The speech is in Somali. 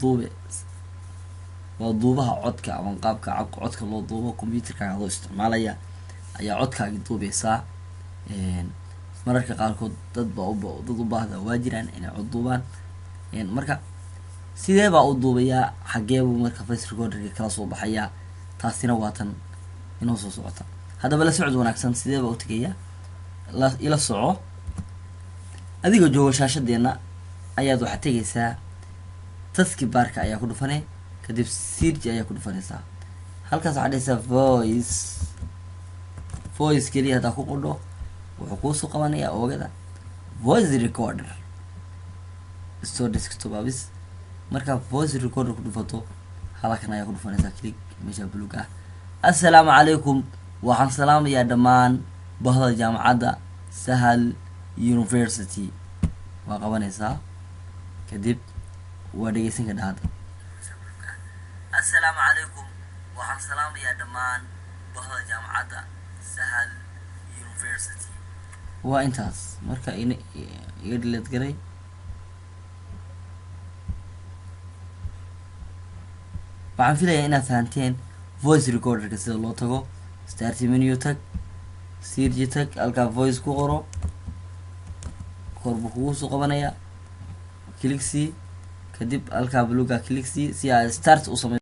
Duube waa duubaha codka ama qaabka codka loo duubo. Computerkaaga adoo isticmaalaya ayaa codkaagi duubeysaa. Mararka qaarkood dad baa dad u baahda waa jiraan inay cod duubaan. Marka sidee baa u duubayaa? Xagee buu marka voice recorderka kala soo baxayaa? Taasina waa tan inoo soo socota. Haddaba la socod wanaagsan. Sidee baa u tegayaa? Ila soco. Adigoo jooga shaashadeena ayaad waxaad tegaysaa taskbarka ayaa ku dhufanay, kadib search ayaa ku dhufanaysaa. Halkaas waxaad dhehaysaa voice. Voice keliya haddaa ku qodho, wuxuu kuusoo qabanayaa oogada voice recorder store desktop apps. Markaa voice recorder ku dhufato, halkan ayaa ku dhufanaysaa click, meesha buluug ah. Assalaamu calaykum, waxaan salaamayaa dhammaan bahda jaamacadda Sahal University. Waa qabanaysaa, kadib waa dhegeysan kadha hadda. Assalaamu calaykum, waxaan salaamayaa dhammaan bahda jaamacadda Sahal University. Waa intaas. Marka iga delete garay. Waxaan filayaa inaad fahanteen voice recorderka sida loo tago. Start menu tag, search tag, halkaa voice ku qoro, kor buu kugu soo qabanaya. Click sii, kadib halkaa buluga click sii si aad start u samey.